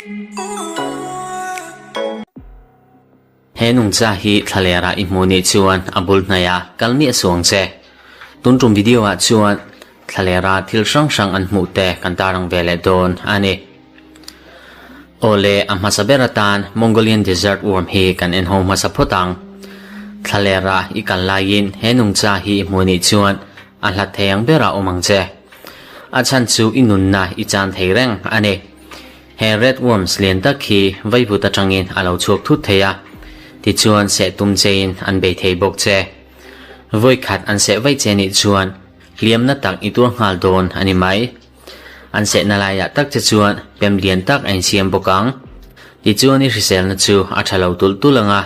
He nungcha hi thlalera i hmuh nih chuan a bul hnaih ah kal miah suang che. Tun tum video ah chuan thlalera thil hrang hrang an hmuh te kan tarang ve leh dawn a ni. Awle, a hmasa ber atan Mongolian Desert Worm hi kan en ho hmasa phawt ang. Thlalera i kal laiin he nungcha hi i hmuh nih chuan a hlat thei ang berah awm ang che. A chhan chu i nunna i chan thei reng a ni. He red worms lian tak hi vaivut atangin a lo chhuak thut thei a, tichuan seh tum chein an bei thei bawk che. Vawikhat an seh vaih che nih chuan hliamna tak i tuar nghal dawn a ni mai. An sehna laiah tak che chuan pem lian tak a insiam bawk ang. Tichuan i hriselna chu a tha lo tulh tulh ang a,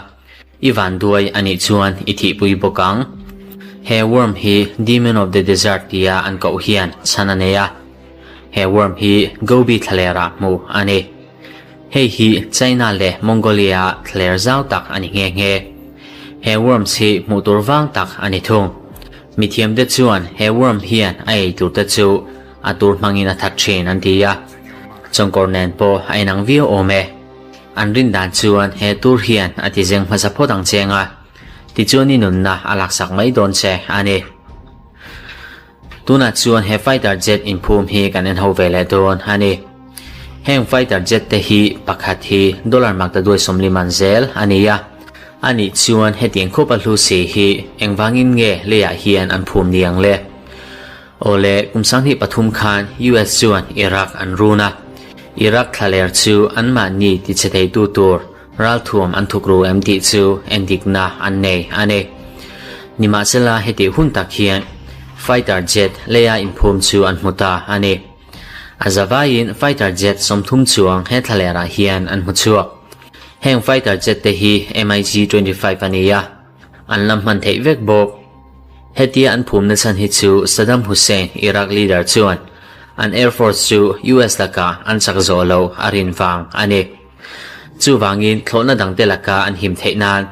i vanduai a nih chuan i thihpui bawk ang. He worm hi Demon of the Desert tia an koh hian chhan a nei a. He worm hi Gobi thlalerah hmuh a ni. Hei hi China leh Mongolia thlaler zau tak a ni nghe nghe. He worms hi hmuh tur vang tak a ni thung. Mithiamte chuan he worm hian a ei turte chu a tur hmangin a that thin an ti a, chawngkawr nen pawh a inang viau awm e. An rin dan chuan he tur hian a ti zeng hmasa phawt ang cheng a, tichuan i nunna a laksak mai dawn che a ni. Tunah chuan he fighter jet inphum hi kan en ho ve leh dawn a ni. Heng fighter jet te hi pakhat hi dollar maktaduai 40 man zel a ni a. A nih chuan hetiang khawp a hlu si hi engvangin nge leiah hian an phum ni ang le? Awle, kum 2003 khan US chuan Iraq an run a. Iraq thlaler chu anmahni tichhe theitu tur ralthuam an thuk ru em tih chu endikna an nei a ni. Nimahsela hetih hun tak hian fighter jet leia inphum chu an hmu ta a ni. A zavaiin fighter jet 30 chuang he thlalerah hian an hmu chhuak. Heng fighter jet te hi MiG 25 a ni a, an la hman theih vek bawk. Hetia an phumna chhan hi chu Saddam Hussein, Iraq leader chuan an air force chu US lakah an chak zawh loh a rin vang a ni. Chuvangin thlawhna dangte laka an him theih nan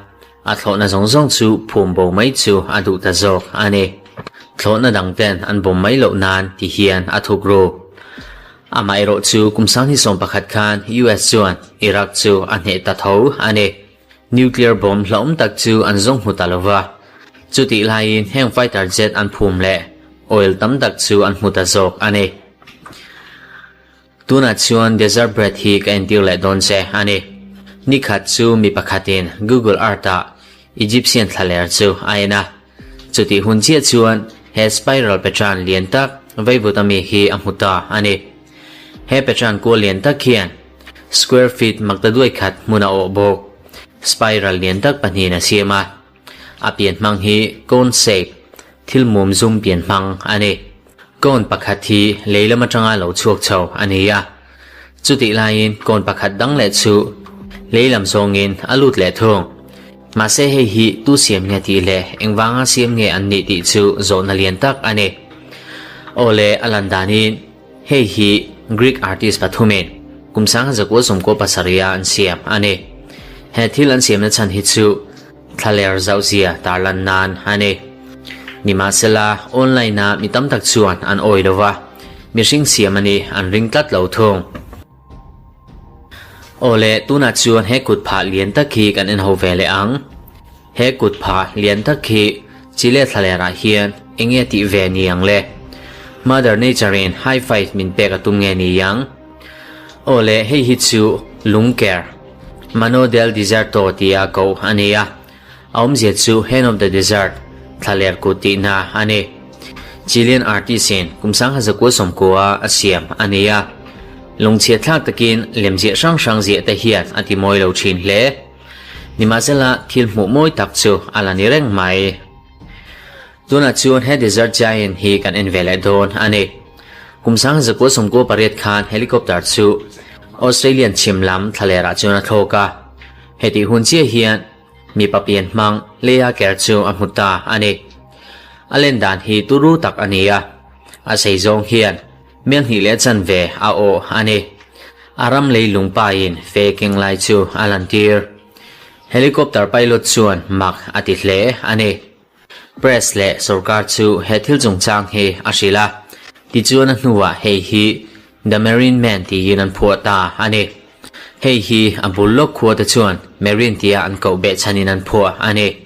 a thlawhna zawng zawng chu phum bo mai chu a duh ta zawk a ni. Thlawhna dangten an bawm mai loh nan ti hian a thuk ru. Amaherawh chu kum 2011 khan US chuan Iraq chu a hneh ta tho a ni. Nuclear bomb hlauhawm tak chu an zawng hmu ta lo va. Chutih laiin heng fighter jet an phum leh oil tam tak chu an hmu ta zawk a ni. Tunah chuan Desert Bread hi ka entir leh dawn che a ni. Nikhat chu mi pakhatin Google Earth-ah Egyptian thlaler chu a en a. Chutih hun chiah chuan he spiral pattern lian tak vaivut ami hi a hmu ta a ni. He pattern kual lian tak hian square feet maktaduai khat hmun a awh bawk. Spiral lian tak pahnihin a siam a. A pian hmang hi cone shape, thil mum zum pian hmang a ni. Cone pakhat hi lei lam atanga lo chhuak chho a ni a. Chutih laiin cone pakhat dang leh chu lei lam zawngin a lut leh thung. Mahse hei hi tu siam nge tih leh engvanga siam nge an nih tih chu zawhna lian tak a ni. Awle a lan danin hei hi Greek artist pathumin kum 1997 an siam a ni. He thil an siamna chhan hi chu thlaler zauhzia tarlan nan a ni. Nimahsela online-a mi tam tak chuan an awi lo va, mihring siam a ni an ring tlat lo thung. Awle, tunah chuan he kut phah lian tak hi kan en ho ve leh ang. He kut phah lian tak hi Chile thlalerah hian eng nge tih ve ni ang le? Mother Nature-in high five min pek a tum nge ni ang? Awle, hei hi chu lungker, Mano del Deserto tia koh a ni a. A awmzia chu Hand of the Desert, thlaler kut tihna a ni. Chilean artist-in kum 1990 a siam a ni a. Lungchhiat thlak takin lemziah hrang hrang ziah te hian a ti mawi lo thin hle. Nimahsela thil hmuh mawi tak chu a la ni reng mai. Tunah chuan he Desert Giant hi kan en ve leh dawn a ni. Kum 1998 khan helicopter chu Australian chhim lam thlalerah chuan a thlawk a. Hetih hun chiah hian mipa pian hmang leia ker chu a hmu ta a ni. A len dan hi turu tak a ni a, a sei zawng hian mel hnih leh chanve a awh a ni. A ram lei lung pain fe keng lai chu a lantir. Helicopter pilot chuan mak a ti hle a ni. Press leh sorkar chu he thil chungchang hi a hrilh a, tichuan a hnuah hei hi The Marine Man tiin an phuah ta a ni. Hei hi a bul lawk khua te chuan Marine tia an koh beh chhanin an phuah a ni.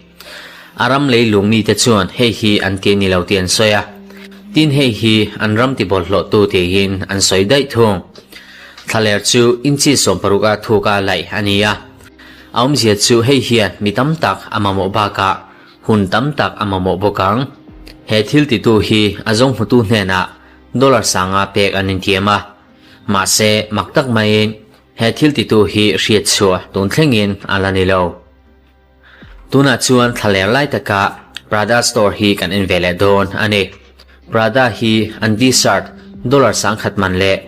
A ram leilung mite chuan hei hi an ti ni lo tih an sawi a. Tin hei hi an ram ti bawlhhlawhtu tiin an sawi daih thung. Thlaler chu inchi 60 a thuk a laih a ni a. A awmzia chu hei hian mi tam tak a mamawh bakah hun tam tak a mamawh bawk ang. He thil titu hi a zawng hmutu hnenah dollar sanga pek an intiam a. Mahse mak tak maiin he thil titu hi hriat chhuah tun thlengin a la ni lo. Tunah chuan thlaler lai taka Prada store hi kan en ve leh dawn a ni. Prada hi an t-shirt dollar 1000 man leh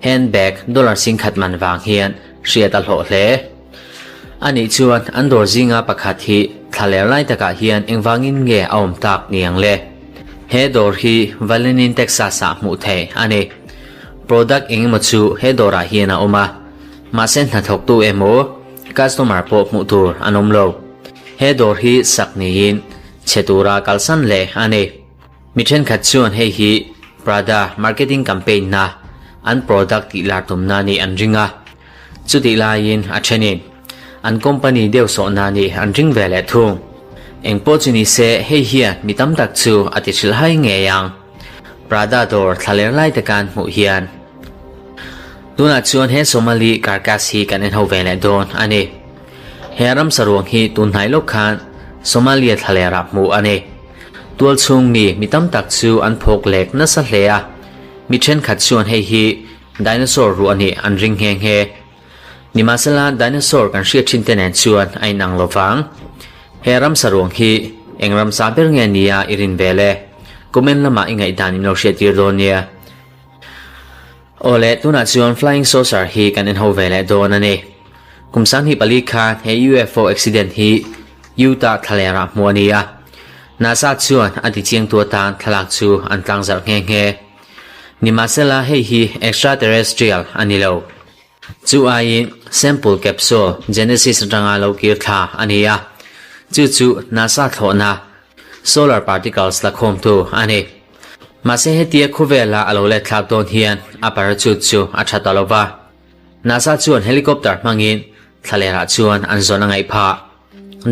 handbag dollar 10,000 man vang hian hriat a hlawh hle. Anih chuan an dawr zinga pakhat hi thlaler lai takah hian engvangin nge a awm tak ni ang le? He dawr hi Valenin Texas ah hmuh theih a ni. Product engemaw chu he dawrah hian a awm a, mahse hnathawktu emaw customer pawh hmuh tur an awm lo. He dawr hi sak niin chhe tura kalsan leh a ni. Mi thenkhat chuan hei hi Prada marketing campaign na an product tih lar tumna nih an ring a, chutih laiin a thenin an company deuh sawhna nih an ring ve leh thung. Engpawh chu ni se hei hian mi tam tak chu a ti hrilhhai ngei ang. Prada dawr thlaler lai te kan hmuh hian. Tunah chuan he Somali carcass hi kan en ho ve leh dawn a ni. He ramsa ruang hi tun hnai lawk khan Somalia thlalerah hmuh a ni. Tual chhung mi mi tam tak chu an phawk lek nasa hle a, mi thenkhat chuan hei hi dinosaur ruah a nih an ring nghe nghe. Nimahsela dinosaur kan hriat thin te nen chuan a inang lo vang. He ramsa ruang hi eng ramsa ber nge nia i rin ve le? Comment lamah i ngaihdan in lo hriat tir dawn nia. Awle, tunah chuan Flying Saucer hi kan en ho ve leh dawn a ni. Kum 24 khan he UFO accident hi Utah thlalerah hmuh a ni a. NASA chuan a tichiangtu atan thlalak chu an tlangzarh nghe nghe. Nimahsela hei hi extraterrestrial a ni lo. Chu aiin sample capsule Genesis atanga lo kir thla a ni a. Chu chu NASA thlawhna solar particles la khawmtu a ni. Mahse hetia khawvela a lo let thlak dawn hian a parachute chu a tha ta lo va. NASA chuan helicopter hmangin thlalerah chuan an zawn a ngaih phah.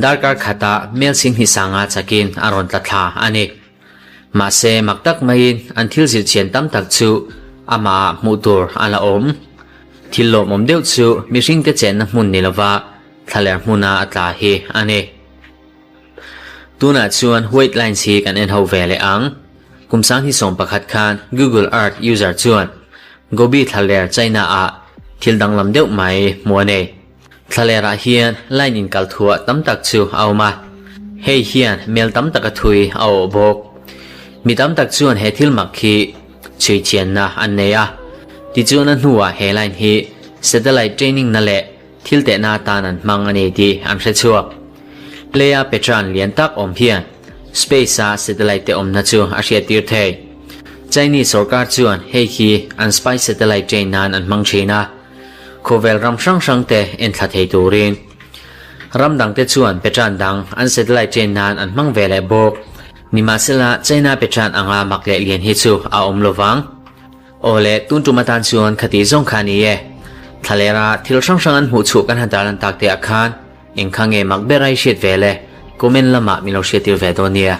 Darkar khata mel 20 sanga chakin a rawn tla thla a ni. Mahse mak tak maiin an thil zirchian tam tak chu amah hmuh tur a la awm. Thil lawmawm deuh chu mihringte chenna hmun ni lova thlaler hmuna a tla hi a ni. Tunah chuan white lines hi kan en ho ve leh ang. Kum 2011 khan Google Earth user chuan Gobi thlaler China ah thil danglam deuh mai hmu a nei. Thlalerah hian line inkal thuah tam tak chu a awm a, hei hian mel tam taka thui a awh bawk. Mi tam tak chuan he thil mak hi chhui chianna an nei a, tichuan a hnuah he line hi satellite training na leh thil tehna atan an hmang a ni tih an hre chhuak. Leia Petran lian tak awm hian space-a satellite te awmna chu a hriattir thei. Chinese sorkar chuan hei hi an spy satellite train nan an hmang thin a, khawvel ram hrang hrang te en thla thei turin. Ram dang te chuan Petran dang an satellite train nan an hmang ve leh bawk. Nimahsela China Petran anga mak leh lian hi chu a awm lovang. Awle, tun tum atan chuan khati zawng kha a ni e. Thlalera thil hrang hrang an hmuh chhuah kan han tarlan tak te ah khan engkha nge mak ber a i hriat ve le? Comment lamah min lo hriattir ve dawn nia.